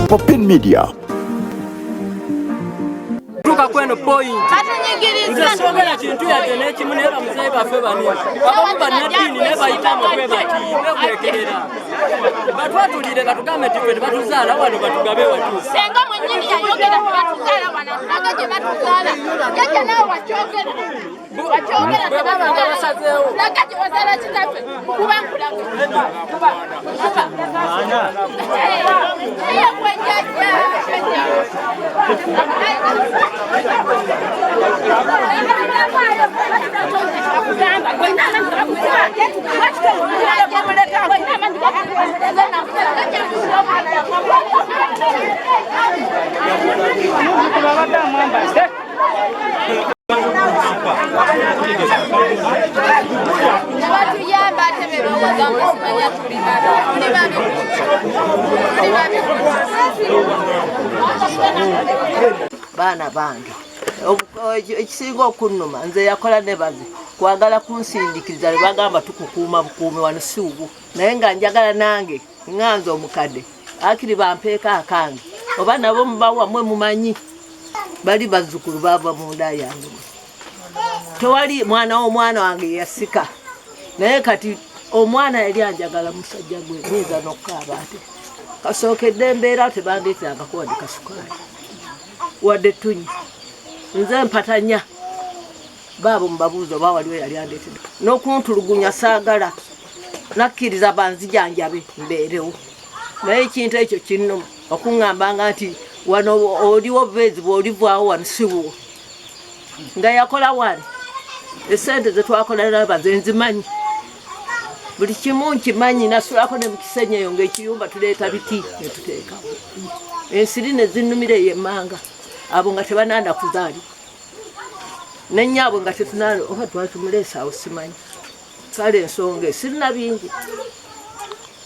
Popin Media. Tuka kweno point. Nze soogera kintu yadde n'ekimu, naye bamuzeeyi baffe bani abamu bannaddiini naye bayitamu bwe bati begwekerera batwatulire batugambe nti ffe tebatuzaala wano, batugabe watu. Senga mwennyini yayogera, tebatuzaala wano, tulaga gye batuzaala. Jjajja naawe wakyogera, wakyogera, tebatuzaala, tulaga gye wazaala kitaffe. Kuba nkulaga, kuba kuba eye gwe jjajja. Tebatuyamba, ate belowooza musimanya tuli babi, tuli babi, tuli babi. Baana bange, ekisinga okunnuma nze yakola ne baze kwagala kunsindikiriza ne bagamba tukukuuma bukuumi wano siwuwo, naye nga njagala nange ŋŋanze omukadde akiri bampeeko akange oba nabo mubawammwe mumanyi bali bazzukulu bava munda yange, tewali mwana w'omwana wange yasika, naye kati omwana yali anjagala musajja gwe nyinza n'okukaaba ate kasookedde embeera tebandeeterangako wadde kasukaali wadde ttunyi. Nze mpatanya baabo mubabuuza oba waliwo yali andeetedde n'okuntulugunya, saagala nakkiriza banzijanjabe mbeerewo, naye ekintu ekyo kinnuma okuŋŋambanga nti wano oliwo bubeezi bw'olivaawo wano siwuwo nga yakola wano. Esente zetwakola naba ze nzimanyi, buli kimu nkimanyi, nasulako ne mukisenyi eyo ng'ekiyumba tuleeta biti netuteekawo, ensiri ne zinnumira eyo emmanga, abo nga tebananda kuzaalibwa nenyaabwe nga tetunana oba twatumuleesa awo simanyi. Kale ensonga esirina bingi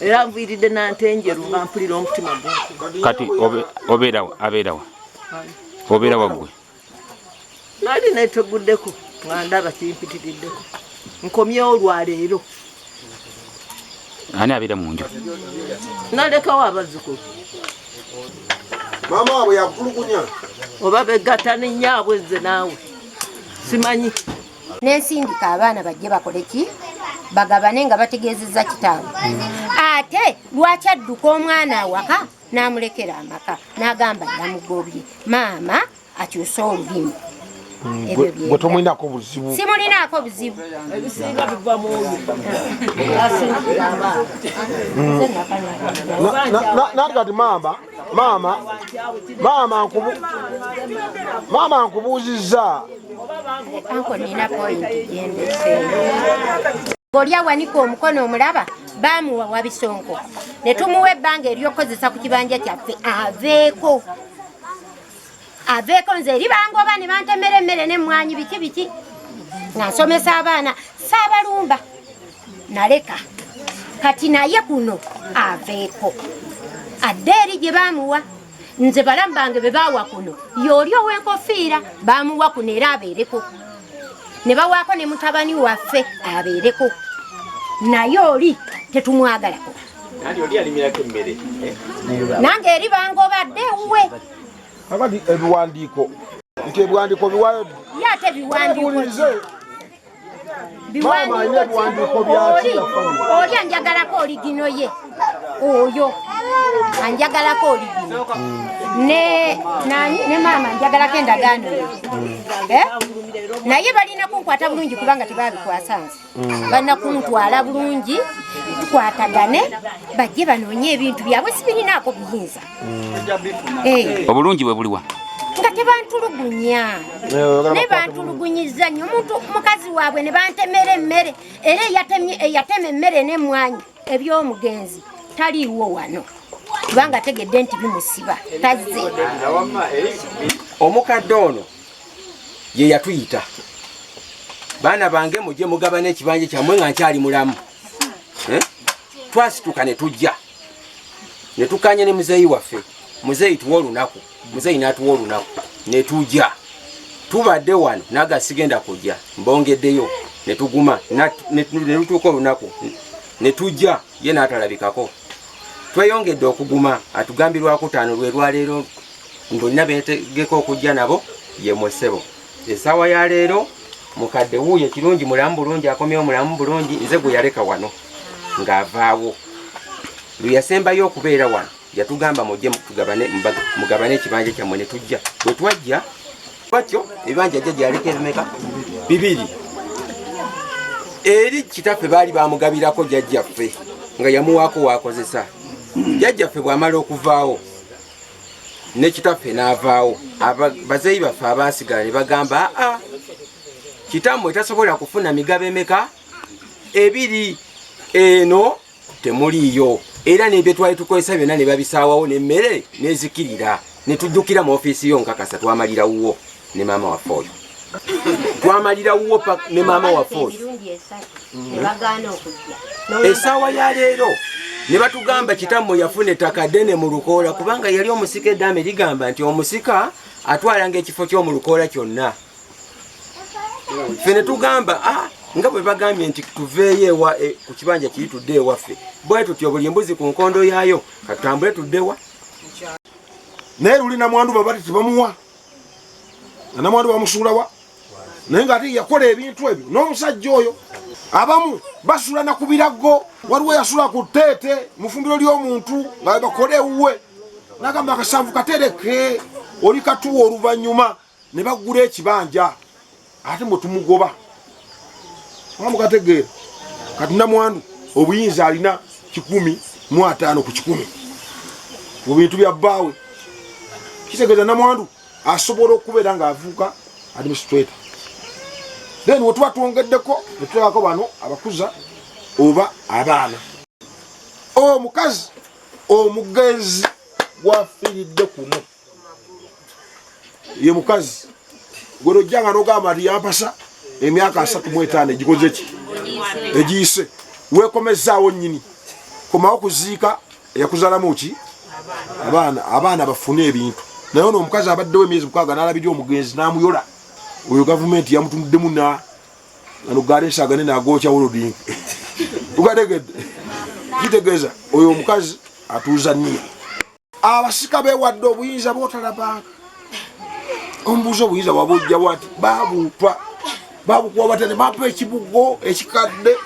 era nviiridde nantenjeru nga mpulira omutima gunkuba. Kati obeerawa? Abeerawa? Obeera waggwe? Nali neteguddeko nga ndaba kimpitiriddeko, nkomyewo lwaleero. Ani abeera mu nju? Nalekawo abazzukulu. Maama waabwe yakutulugunya? Oba begatta nenyaabwe, nze naawe simanyi. Nensindika abaana bajje bakole ki, bagabane nga bategeezezza kitaabwe. Ate lwaki adduka omwana awaka n'amulekera amaka n'agamba yamugobye? Maama akyuse olulimi. Ebyo bye. Gwe tomulinako buzibu? Simulinaako buzibu. Ebisinga biva mu oyo asindikira abaana. Nati kati maama nkubuuzizza. Anko nina point gyendeseeyo. Oli awanika omukono omulaba, baamuwa wabisonko ne tumuwa ebbanga ery'okukozesa ku kibanja kyaffe aveeko, aveeko. Nze eri bangoba ne bantemera emmere n'emmwanyi biki biki nga nsomesa abaana, saabalumba, naleka. Kati naye kuno aveeko adde eri gye baamuwa. Nze balamu bange be baawa kuno y'oli ow'enkofiira, baamuwa kuno era abeereko, ne bawaako ne mutabani waffe abeereko, naye oli tetumwagalako. Nani oli alimirako emmere? Nange eri bangobadde ewuwe. Kakati ebiwandiiko nti ebiwandiiko biwayo? Ye ate biwandiiko? Wulirize. Maama alina ebiwandiiko byaki? Oli oli anjagalako oligino, ye oyo anjagalako oligino ne nani ne maama anjagalako endagaano ye. Eh? Naye balina kunkwata bulungi kubanga tebabikwasa nze, balina kuntwala bulungi tukwatagane, bajje banoonye ebintu byabwe, sibirinaako buyinza. Eh, Obulungi bwe buliwa? Nga tebantulugunya. Ne bantulugunyiza nnyo omuntu mukazi waabwe ne bantemera emmere, era eyatema emmere n'emmwanyi eby'omugenzi taliiwo wano kubanga ategedde nti bimusiba, tazze. Omukadde ono ye yatuyita, "Baana bange, mujje mugabane ekibanja kyammwe nga nkyali mulamu." Eh? Twasituka ne tujja ne tukanya ne muzeeyi waffe, "Muzeeyi, tuwe olunaku." Muzeeyi n'atuwa olunaku ne tujja. Tubadde wano naga sigenda kujja, mbongeddeyo ne tuguma ne lutuuka olunaku ne tujja. Ye n'atalabikako. Tweyongedde okuguma, atugambye Lwakutaano lwe lwaleero ndolina betegeka okujja nabo ye mwesebo. Essaawa ya leero mukadde wuuyo kirungi mulamu bulungi, akomyewo mulamu bulungi. Nze gwe yaleka wano ng'avaawo. Lwe yasembayo okubeera wano yatugamba mujje mugabane ekibanja kyammwe, ne tujja. Bwe twajja batyo ebibanja jjajja yaleka ebimeka bibiri. Eri kitaffe baali bamugabirako jjajjaffe nga yamuwaako waakozesa. Jjajjaffe bw'amala okuvaawo ne kitaffe n'avaawo, bazeeyi baffe abaasigala ne bagamba aa kitammwe tasobola kufuna migabo emeka ebiri, eno temuliiyo, era n'ebyo twali tukozesa byonna ne babisaawawo n'emmere n'ezikirira. Ne tuddukira mu ofiisi yo nkakasa twamalira wuwo ne maama waffe oyo, twamalira wuwo ne maama waffe oyo. Essaawa ya leero ne batugamba kitammwe yafuna ettaka ddene mu lukoola, kubanga yali omusika. Eddaame ligamba nti omusika atwalanga ekifo ky'omu lukoola kyonna. Ffe ne tugamba nga bwe bagambye nti tuveeyo ewa ku kibanja kiri tudde ewaffe, bwe tutyo buli mbuzi ku nkondo yaayo, katutambule tuddewa. Naye luli namwandu babati tebamuwa, namwandu bamusuulawa, naye nga ate yakola ebintu ebyo n'omusajja oyo. Abamu basula na ku birago, waliwo yasula ku tteete mu fumbiro ly'omuntu nga bakole ewuwe, nagamba akasanvu katereke oli katuwa. Oluvannyuma ne bagula ekibanja ate mwe tumugoba mukategeera. Kati namwandu obuyinza alina 150 ku 100 mu bintu bya bbaawe. Kitegeeza namwandu asobola okubeera ng'avuuka administrator. Then wetuba twongeddeko netulabako bano abakuza oba abaana. Omukazi omugenzi gwafiiridde kuno ye mukazi gwe nojjanga nogamba nti yampasa emyaka 35 egikoze ki egiyise, wekomezaawo nnyini komawo kuziika eyakuzalamu ki abaana, abaana bafune ebintu. Naye ono omukazi abaddewo emyezi 6 n'alabirya omugenzi n'amuyola, oyo gavumenti yamutunuddemu na ano galeesa aganene agokya welding. Ugategedde? Kitegeeza oyo omukazi atuuza nniya. Abasika bewadde obuyinza bwotalabanga. Omubuuza obuyinza wabujjawa nti babuupa babukuwa batya? Ne bampa ekibugo ekikadde,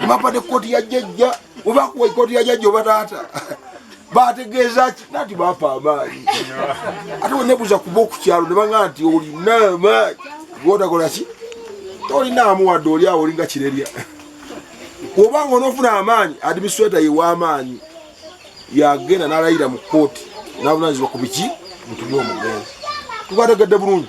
ne bampa nekkooti ya jjajja. Webakuwa ekooti ya jjajja oba taata bategeeza ki? Nati bampa amaanyi. Ate wenebuuza kuba okukyalo ne baŋa nti olina amaanyi gotakola ki, tolinaamu wadde oli awo olinga kirerya. Obanga onoofuna amaanyi, administrator yew'amaanyi yagenda n'alayira mu kooti n'avunanyizibwa ku biki bintu by'omugenzi. Tukategedde bulungi.